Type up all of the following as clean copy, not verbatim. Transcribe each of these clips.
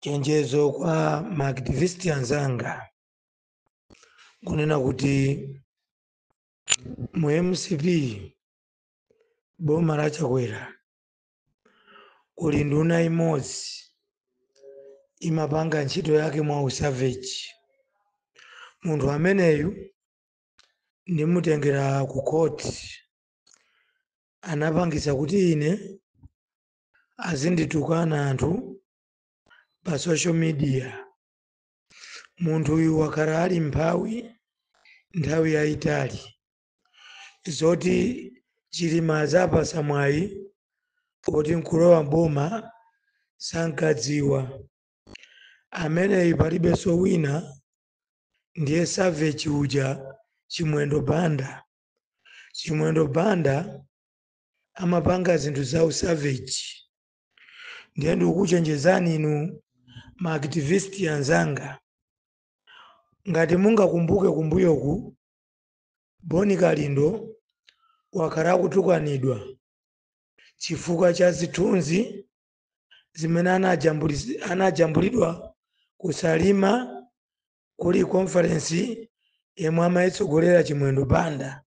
Chenjezo kwa maactivist anzanga, kunena kuti mu MCP, boma la Chakwera, kuli nduna imodzi imapanga ntchito yake mwa usavage. Munthu ameneyu ndimutengera ku court. Anapangisa kuti ine azinditukana anthu pa social media. Munthu uyu wakhala ali mphawi nthawi yayitali, zoti Chilima azapasa mwayi kuti nkulowa boma sankadziwa. Ameneyi palibenso wina, ndiye savage uja, Chimwendo Banda. Chimwendo Banda amapanga zinthu za usavage. Ndiye ndikukuchenjezani inu maactivist anzanga, ngati mungakumbuke kumbuyoku, Boni Kalindo wakhala akutukanidwa chifukwa cha zithunzi zimene anajambulidwa kuSalima kuli conference yemwe amayitsogolera Chimwendo Banda,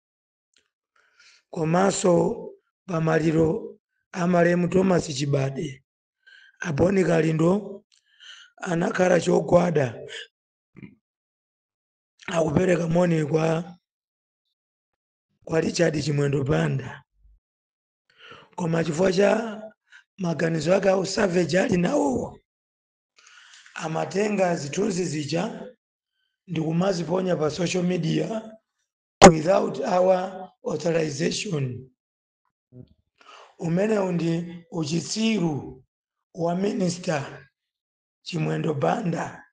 komanso pamaliro amalemu Thomas Chibade. Aboni Kalindo anakhala chogwada akupereka moni kwa Richard Chimwendo Banda, koma chifukwa cha maganizo ake au savage ali nawowo, amatenga zithunzi zija ndikumaziponya pa social media without our authorization. Umenewu ndi uchitsiru wa Minister Chimwendo Banda.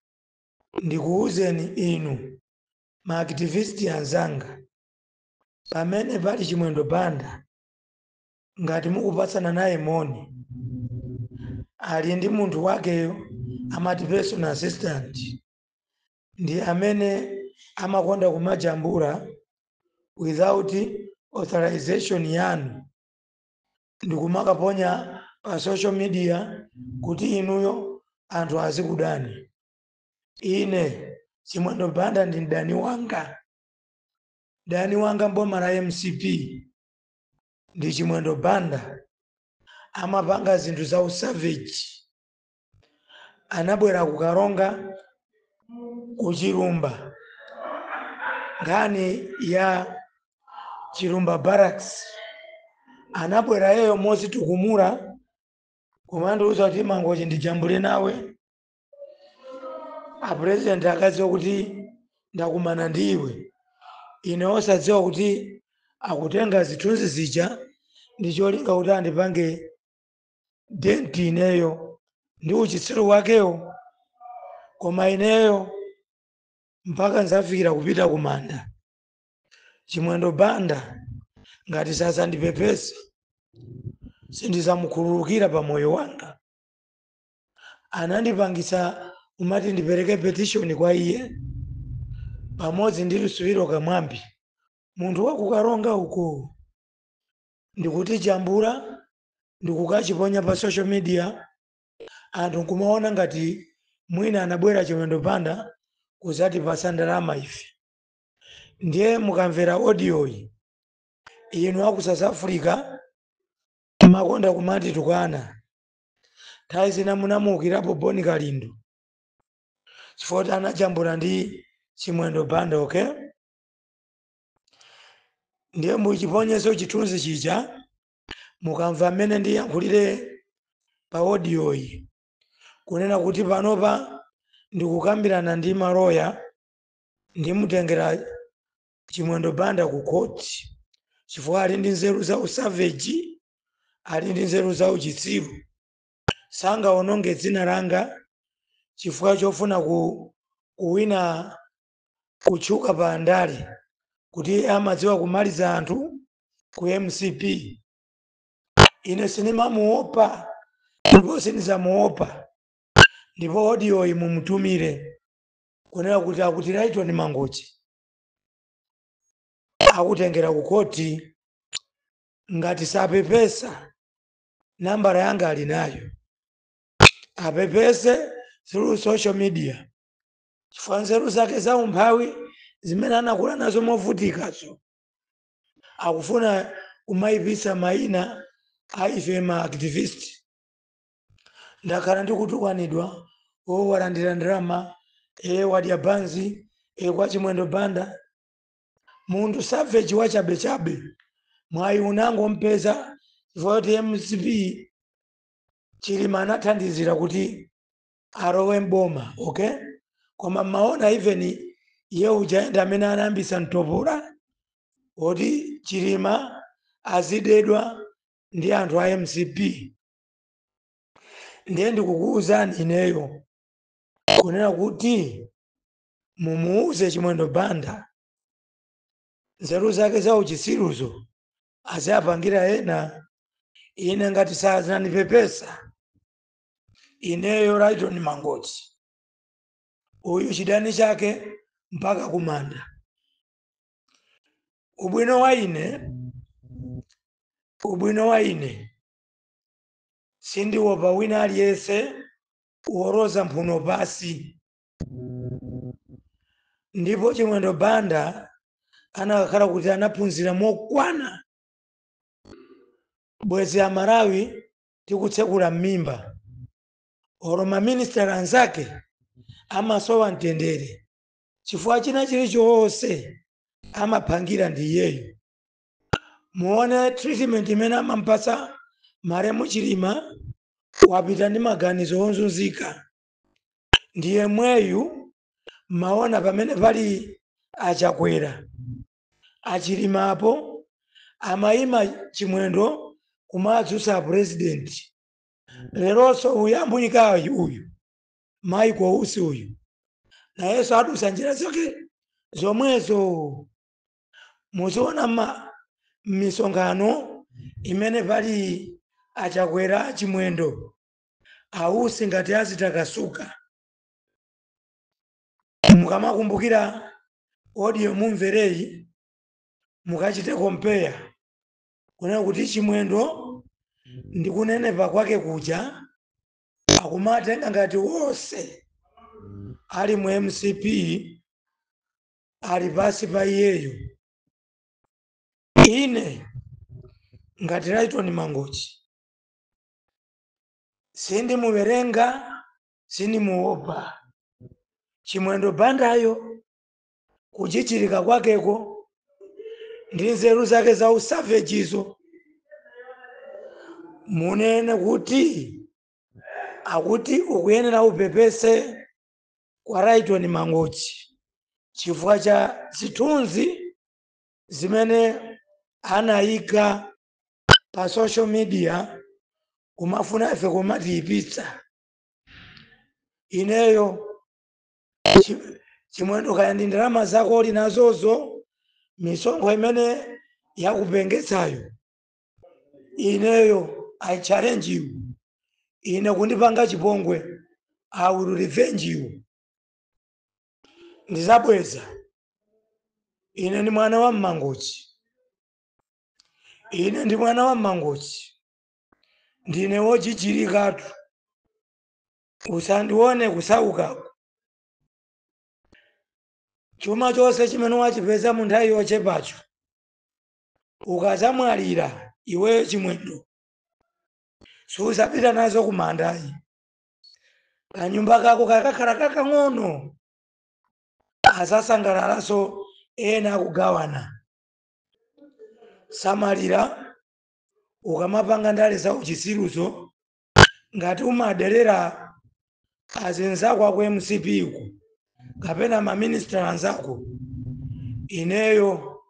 Ndikuwuzeni inu maactivist anzanga, pamene pali Chimwendo Banda, ngati mukupatsana naye moni, ali ndi munthu wakeyo amati personal assistant, ndi amene amakonda kumajambula without authorization yanu ndikumakaponya pa social media kuti inuyo anthu azikudani. Ine Chimwendo Banda ndi mdani wanga. Dani wanga mboma la MCP ndi Chimwendo Banda. Amapanga zinthu za usavage. Anabwera kuKaronga, kuChilumba, nkhani ya Chilumba Barracks. Anabwera yeyo mozitukumura kumandiuza kuti, "Mangochi, ndijambule nawe, apresident akadziwa kuti ndakumana ndiwe." Ine osadziwa kuti akutenga zithunzi zija ndi cholinga kuti andipange dent ineyo ndi uchitsiru wakewo. Koma ineyo mpaka nzafikira kupita kumanda, Chimwendo Banda ngati sazandipepesa, sindizamukhululukira pa moyo wanga. Anandipangisa umati ndipereke petition kwa iye pamodzi ndi Luswiro Kamwambi, munthu wakuKaronga uko, ndikuti jambula ndikukachiponya pa social media, anthu nkumaona ngati mwina anabwera Chimwendo Banda kuzatipasa ndalama ife. Ndiye mukamvera audio iyi, inu aku South Africa makonda kumati tukana, nthawi zina munamuukirapo Boni Kalindo chifukwa kuti anajambula ndi Chimwendo Banda, okay? Ndiye muchiponyeso chithunzi chija, mukamva mmene ndiyankhulire pa audio iyi, kunena kuti panopa ndikukambirana ndi maloya, ndimutengera Chimwendo Banda ku khoti chifukwa ali ndi nzeru za usavage, ali ndi nzeru za uchitsiru. Sangaononge dzina langa chifukwa chofuna kuwina kutchuka pa ndale, kuti amadziwa kumaliza anthu ku MCP. Ine sinimamuopa ndipo sindizamuopa. Ndipo audio iyi mumutumire, kunena kuti akuti Lyton Mangochi akutengera ku koti. Ngati sapepesa, nambala yanga ali nayo, apepese. through social media, chifukwa nzeru zake za umphawi zimene anakula nazo movutikazo akufuna kumayipisa mayina a ife ma activist. Ndakhala ndikutukwanidwa, o walandira ndalama, e wadya banzi, e kwa Chimwendo Banda. Munthu savage wachabechabe, mwayi unangompeza chifukwa kuti MCP Chilima anathandizira kuti alowe mboma, okay? Koma mmaona even iye uja amene anayambisa mtopola woti Chilima azidedwa ndi anthu a MCP. Ndiye ndikukuwuzani ineyo kunena kuti mumuuze Chimwendo Banda nzeru zake za uchisiruzo aziapangira ena. Ine ngati sazanipepesa ineyo Lyton Mangochi, uyu chidani chake mpaka kumanda. Ubwino wa ine sindiopa wina aliyense woroza mphuno pasi. Ndipo Chimwendo Banda anakakhala kuti anaphunzira mokwana, bwezi Amalawi tikutsekula m'mimba. Olo maminister anzake amasowa mtendere chifukwa china chilichonse amaphangira ndi iyeyo. Muone treatment imene amampasa maremu Chilima, wapita ndi maganizo onzunzika. Ndiye mweyu maona pamene pali Achakwera, Achilimapo amayima Chimwendo kumadzutsa president. Leronso uyu ambuyikayi uyu Michael Usi uyu nayenso adusa njira zake zomwezo. Muziona ma misonkhano imene pali Achakwera, Chimwendo, Ausi ngati azitakasuka. Mukamakumbukira audio mumvereyi, mukachite compare kunena kuti Chimwendo ndi kunenepa kwake kuja akumatenga ngati wonse ali mu MCP ali pasi pa iyeyo. Ine ngati Lyton Mangochi sindimuwerenga, sindimuopa Chimwendo Bandayo. Kuchichirika kwakeko ndi nzeru zake za usavagezo, munene kuti akuti ukuyenera upepese kwa Lyton Mangochi chifukwa cha zithunzi zimene anayika pa social media kumafuna ife kumatiyipitsa. Ineyo Chimwendo, kaya ndi ndalama zako uli nazozo, misonkho imene yakupengetsayo, ineyo I challenge you. Ine kundipanga chipongwe, I will revenge you, ndizabweza. Ine ndi mwana wa Mmangochi, ine ndi mwana wa Mmangochi, ndine wochichirikatu. Usandione kusaukako. Chuma chonse chimene wachipeza mu nthawi yochepacho, ukazamwalira iweyo Chimwendo, suzapita nazo kumandayi. Kanyumba kako kakakhala kakang'ono, azasangalalaso ena akugawana. Samalira ukamapanga ndale za uchisiruzo. Ngati umaderera azinzako aku MCP ku kapena maminister anzako, ineyo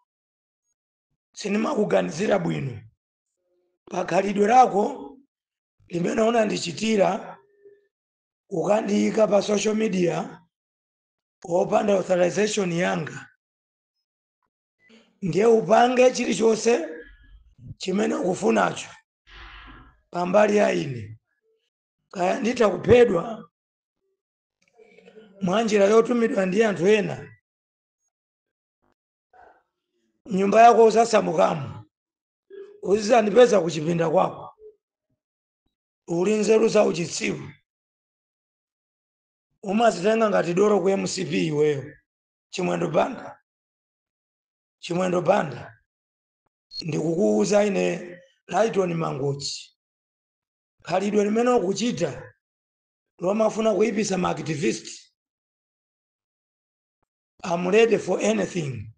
sindimakuganizira bwino pakhalidwe lako limene unandichitira ukandiyika pa social media wopanda authorization yanga. Ndiye upange chilichonse chimene ukufunacho pambali ya ine, kaya nditakuphedwa mwa njira yotumidwa ndi anthu ena, nyumba yako uzasamukamo, uzizandipeza kuchipinda kwako. Uli nzeru za uchitsiru. Umazitenga ngati dolo ku MCP iweyo, Chimwendo Banda. Chimwendo Banda, ndikukuuza ine Lighton Mangochi, khalidwe limene ukuchita lomafuna kuyipisa ma activist, I'm ready for anything.